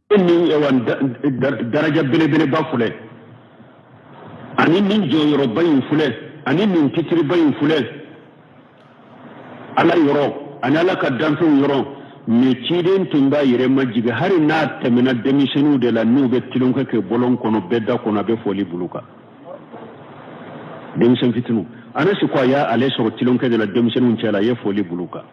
Nin daraja belebeleba filɛ, ani nin jɔyɔrɔba in filɛ, ani nin titiriba in filɛ Ala yɔrɔ ani Ala ka danfɛnw yɔrɔ. Mais ciden tun b'a yɛrɛ majigin, hali n'a tɛmɛna denmisɛnninw de la n'u bɛ tulonkɛ kɛ bɔlɔn kɔnɔ, bɛɛ da kɔnɔ, a bɛ foli bil'u kan. Denmisɛn fitininw, Anasi ko a y'ale sɔrɔ tulonkɛ de la denmisɛnninw cɛ la, a ye foli bil'u kan.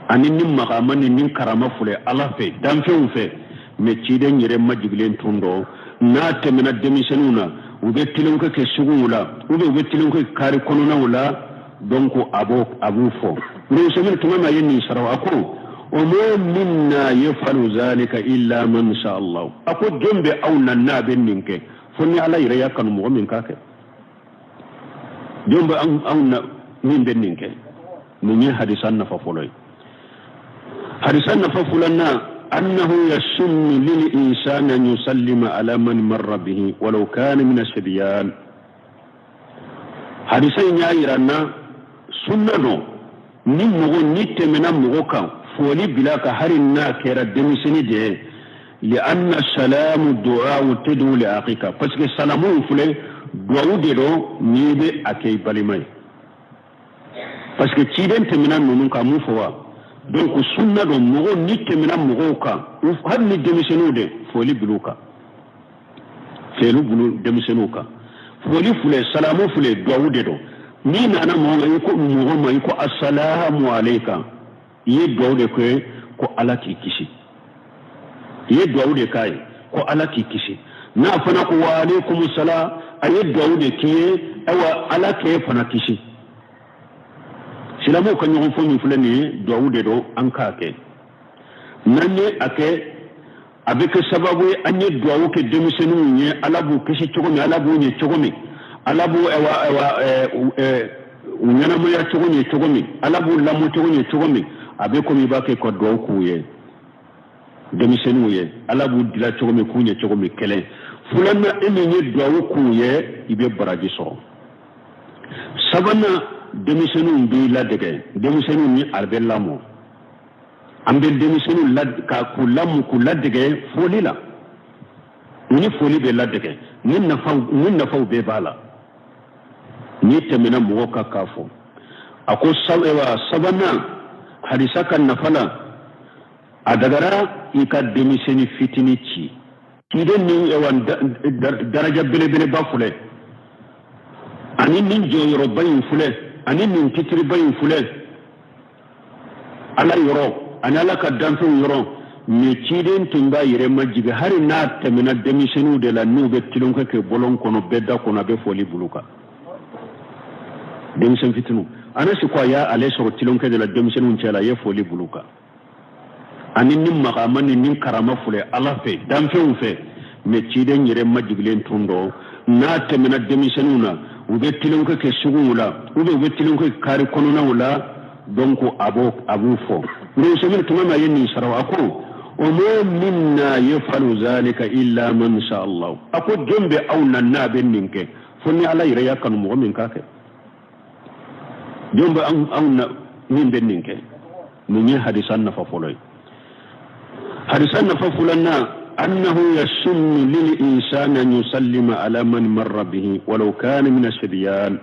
Ani ni magama ni ni karama filɛ Ala fɛ, danfɛnw fɛ. Mais ciden yɛrɛ majigilen tun don, n'a tɛmɛna denmisɛnninw na, u bɛ tulonkɛ kɛ suguw la ou bien u bɛ tulonkɛ kɛ kari kɔnɔnaw la, donc a b'u fɔ. Usaymin tuma min a ye nin sara, a ko: wa ma minna yafalu zalika illa man sha Allah. A ko jɔn bɛ aw na n'a bɛ nin kɛ, fo ni Ala yɛrɛ y'a kanu mɔgɔ min k'a kɛ? Jɔn bɛ anw na min bɛ nin kɛ? Nin ye hadisa nafa fɔlɔ ye. Hadisa nafa filanan: annahu yasunnu lil insani an yusallima ala man marra bihi walau kana min asbiyan. Hadisa in y'a yira na, sunna don, ni mɔgɔ ni tɛmɛna mɔgɔ kan, foli bila kan, hali n'a kɛra denmisɛnnin de ye. Lianna salamu du'a tad'u li akhika, parce que salamu filɛ, duwawu de don n'i bɛ a kɛ i balima ye, parce que ciden tɛmɛna ninnu kan mun fɔ wa? Donc sunna don, mɔgɔw ni tɛmɛna mɔgɔw kan, hali ni denmisɛnninw de, foli bil'u kan, foli bil'u denmisɛnninw kan. Foli filɛ, salamu filɛ, duwawu de don. N'i nana mɔgɔ ma, i ko mɔgɔ ma, i ko asalamu aleyka, i ye duwawu de kɛ ko Ala k'i kisi, i ye duwawu de k'a ye ko Ala k'i kisi. N'a fana ko wa aleykum salam, a ye duwawu de k'i ye, ayiwa, Ala k'e fana kisi. Silamɛw ka ɲɔgɔn fo min filɛ nin ye, duwawu de don, an k'a kɛ. N'an ye a kɛ, a bɛ kɛ sababu ye an ye duwawu kɛ denmisɛnninw ye, Ala b'u kisi cogo min, Ala b'u ɲɛ cogo min, Ala b'u ayiwa ayiwa u ɲɛnamaya cogo ɲɛ cogo min, Ala b'u lamɔ cogo ɲɛ cogo min, a bɛ komi i b'a kɛ ka duwawu k'u ye, denmisɛnninw ye, Ala b'u dila cogo min, k'u ɲɛ cogo min. Kelen filanan, e min ye duwawu k'u ye, i bɛ baraji sɔrɔ. Sabanan, denmisɛnninw b'i ladege, denmisɛnninw ni a bɛ lamɔ, an bɛ denmisɛnninw la ka k'u lamɔ, k'u ladege foli la. U ni foli bɛ ladege ni nafaw, ni nafaw bɛɛ b'a la. N'i tɛmɛna mɔgɔ kan k'a fɔ, a ko sabanan hadisa ka nafa la, a dagara i ka denmisɛnnin fitinin ci. Ciden ni ayiwa daraja belebeleba filɛ, ani nin jɔyɔrɔba in filɛ, ani nin titiriba in filɛ Ala yɔrɔ ani Ala ka danfɛnw yɔrɔ. Mais ciden tun b'a yɛrɛ majigin, hali n'a tɛmɛna denmisɛnninw de la n'u bɛ tulonkɛ kɛ bɔlɔn kɔnɔ, bɛɛ da kɔnɔ, a bɛ foli bil'u kan. Denmisɛn fitininw, Anasi ko a y'ale sɔrɔ tulonkɛ de la denmisɛnninw cɛ la, a ye foli bil'u kan. Ani ni magama ni ni karama filɛ Ala fɛ, danfɛnw fɛ. Mais ciden yɛrɛ majigilen tun don, n'a tɛmɛna denmisɛnninw na, u bɛ tulonkɛ kɛ suguw la ou bien u bɛ tulonkɛ kɛ kari kɔnɔnaw la, donc a b'u fɔ. Usaymin tuma min a ye nin sara, a ko: wa ma minna yafalu zalika illa man sha Allah. A ko jɔn bɛ aw na n'a bɛ nin kɛ, fo ni Ala yɛrɛ y'a kanu mɔgɔ min k'a kɛ? Jɔn bɛ anw na min bɛ nin kɛ? Nin ye hadisa nafa fɔlɔ ye. Hadisa nafa filanan: annahu yasunnu lil insani an yusallima ala man marra bihi walau kana min asbiyan.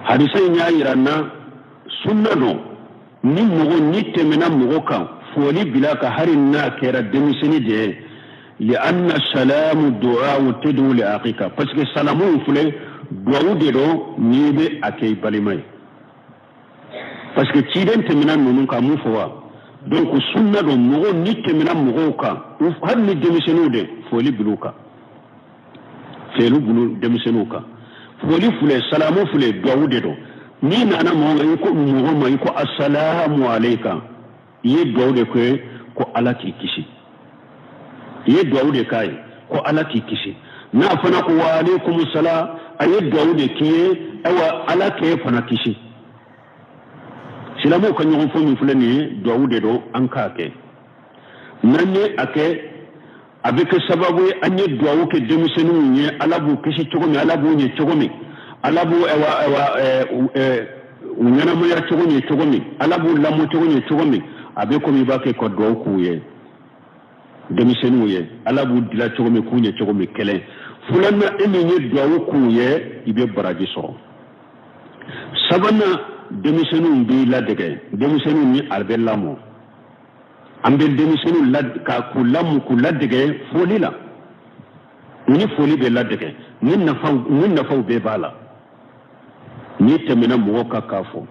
Hadisa in y'a yira na, sunna don, ni mɔgɔ ni tɛmɛna mɔgɔ kan, foli bila kan, hali n'a kɛra denmisɛnnin de ye. Lianna salamu du'a tad'u li akhika, parce que salamu filɛ, duwawu de don n'i bɛ a kɛ i balima ye, parce que ciden tɛmɛna ninnu kan mun fɔ wa? Donc sunna don, mɔgɔw ni tɛmɛna mɔgɔw kan, hali ni denmisɛnninw de, foli bil'u kan, foli bil'u denmisɛnninw kan. Foli filɛ, salamu filɛ, duwawu de don. N'i nana mɔgɔ ma, i ko mɔgɔ ma, i ko asalamu aleyka, i ye duwawu de kɛ ko Ala k'i kisi, i ye duwawu de k'a ye ko Ala k'i kisi. N'a fana ko wa aleykum salam, a ye duwawu de k'i ye, ayiwa, Ala k'e fana kisi. Silamɛw ka ɲɔgɔn fo min filɛ nin ye, duwawu de don, an k'a kɛ. N'an ye a kɛ, a bɛ kɛ sababu ye an ye duwawu kɛ denmisɛnninw ye, Ala b'u kisi cogo min, Ala b'u ɲɛ cogo min, Ala b'u ayiwa ayiwa u ɲɛnamaya cogo ɲɛ cogo min, Ala b'u lamɔ cogo ɲɛ cogo min, a bɛ komi i b'a kɛ ka duwawu k'u ye. Denmisɛnninw ye, Ala b'u dila cogo min k'u ɲɛ cogo min, kelen. Filanan, e min ye duwawu k'u ye, i bɛ baraji sɔrɔ. Sabanan, denmisɛnninw b'i ladege. Denmisɛnninw ni a bɛ lamɔ, an bɛ denmisɛnninw la ka k'u lamɔ, k'u ladege foli la. Ni foli bɛ ladege, ni nafaw bɛɛ b'a la. N'i tɛmɛna mɔgɔ kan k'a fɔ,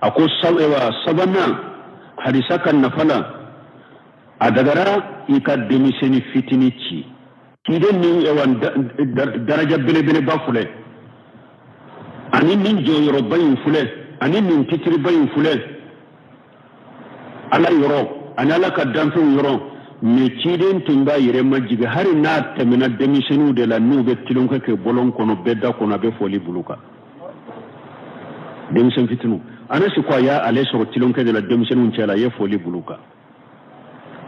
a ko sabanan hadisa ka nafa la, a dagara i ka denmisɛnnin fitinin ci. Ciden ni ewa daraja belebeleba filɛ, ani nin jɔyɔrɔba in filɛ, ani nin titiriba in filɛ Ala yɔrɔ ani Ala ka danfɛnw yɔrɔ. Mais ciden tun b'a yɛrɛ majigin, hali n'a tɛmɛna denmisɛnninw de la, n'u bɛ tulonkɛ kɛ bɔlɔn kɔnɔ, bɛɛ da kɔnɔ, a bɛ foli bulu kan. Denmisɛn fitininw, Anasi ko a y'a ale sɔrɔ tulonkɛ de la denmisɛnninw cɛ la, a ye foli bulu kan.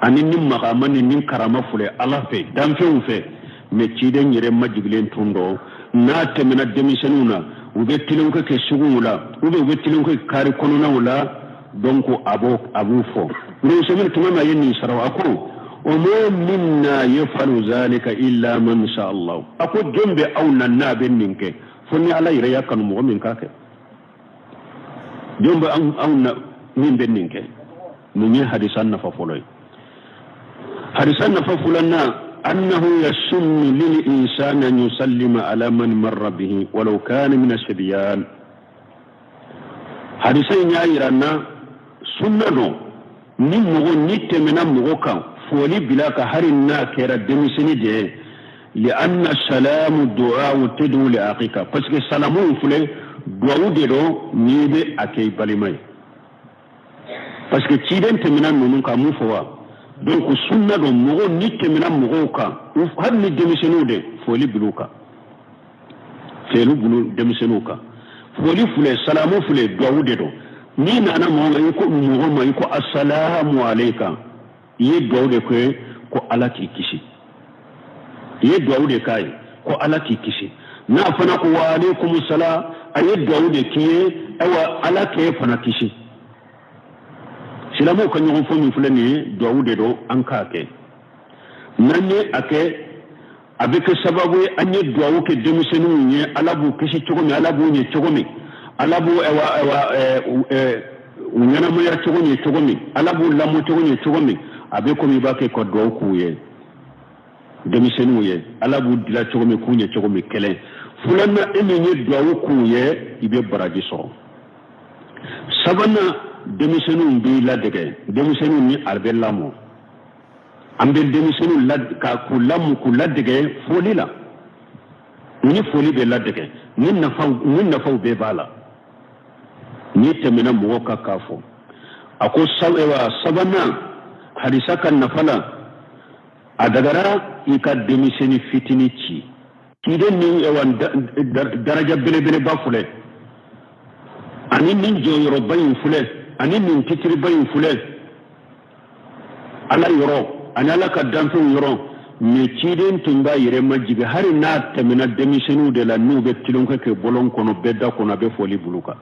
Ani ni magama ni karama filɛ Ala fɛ, danfɛnw fɛ. Mais ciden yɛrɛ majigilen tun dɔn, n'a tɛmɛna denmisɛnninw na, u bɛ tulonkɛ kɛ suguw la ou bien u bɛ tulonkɛ kɛ kari kɔnɔnaw la, donc a b'u fɔ. Ibn tuma min a ye nin sara, a ko: wa ma minna yafalu zalika illa man sha Allah. A ko jɔn bɛ aw na n'a bɛ nin kɛ, fo ni Ala yɛrɛ y'a kanu mɔgɔ min k'a kɛ? Jɔn bɛ anw na min bɛ nin kɛ? Nin ye hadisa nafa fɔlɔ ye. Hadisa nafa filanan: annahu yasunnu lil insani an yusallima ala man marra bihi walau kana min asbiyan. Hadisa in y'a yira na, sunna don, ni mɔgɔ ni tɛmɛna mɔgɔ kan, foli bila ka, hali n'a kɛra denmisɛnnin de ye. Lianna salamu du'a tad'u li akhika, parce que salamu filɛ, duwawu de don n'i bɛ a kɛ i balima ye, parce que ciden tɛmɛna ninnu kan, mun fɔ wa? Donc sunna don, mɔgɔw ni tɛmɛna mɔgɔw kan, hali ni denmisɛnninw de, foli bil'u kan, foli bulu denmisɛnninw kan. Foli filɛ, salamu filɛ, duwawu de don. N'i nana mɔgɔ ma, i ko mɔgɔ ma, i ko asalamu aleyka, i ye duwawu de kɛ ko Ala k'i kisi. I ye duwawu de k'a ye ko Ala k'i kisi. N'a fana ko wa aleykum salam, a ye duwawu de k'i ye, ayiwa, Ala k'e fana kisi. Silamɛw ka ɲɔgɔn fɔ min filɛ nin ye, duwawu de don, an k'a kɛ. N'an ye a kɛ, a bɛ kɛ sababu ye an ye duwawu kɛ denmisɛnninw ye, Ala b'u kisi cogo min, Ala b'u ɲɛ cogo min, Ala b'u ayiwa ayiwa u ɲɛnamaya cogo ɲɛ cogo min, Ala b'u lamɔ cogo ɲɛ cogo min. A bɛ komi i b'a kɛ ka duwawu k'u ye, denmisɛnninw ye, Ala b'u dila cogo min, k'u ɲɛ cogo min, kelen. Filanan, e min ye duwawu k'u ye, i bɛ baraji sɔrɔ. Sabanan, denmisɛnninw b'i ladege. Denmisɛnninw ni a bɛ lamɔ, an bɛ denmisɛnninw la ka k'u lamɔ, k'u ladege foli la. Ni foli bɛ ladege, ni nafaw bɛɛ b'a la. N'i tɛmɛna mɔgɔ kan k'a fɔ, a ko sabanan hadisa ka nafa la, a dagara i ka denmisɛnnin fitinin ci. Ciden ni ayiwa daraja belebeleba filɛ, ani nin jɔyɔrɔba in filɛ, ani nin titiriba in filɛ Ala yɔrɔ ani Ala ka danfɛnw yɔrɔ. Mais ciden tun b'a yɛrɛ majigin, hali n'a tɛmɛna denmisɛnninw de la, n'u bɛ tulonkɛ kɛ bɔlɔn kɔnɔ, bɛɛ da kɔnɔ, a bɛ foli bulu kan.